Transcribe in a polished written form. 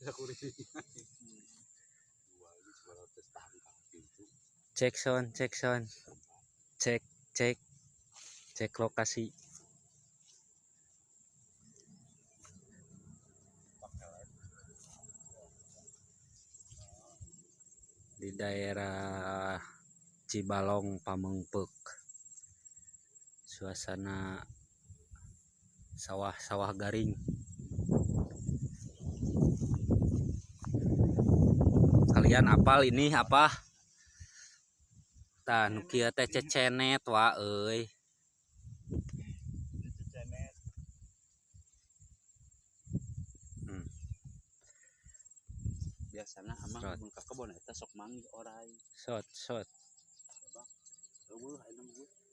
Cek sound, cek sound. Cek, cek. Cek lokasi. Di daerah Cibalong Pameungpeuk. Suasana sawah-sawah garing. Kalian apal ini apa? Tah nu kieu teh cecenet wa euy. Cecenet. Biasana amang mun ka kebon eta sok manggih orai. Shot, shot. Eueuh aya mah.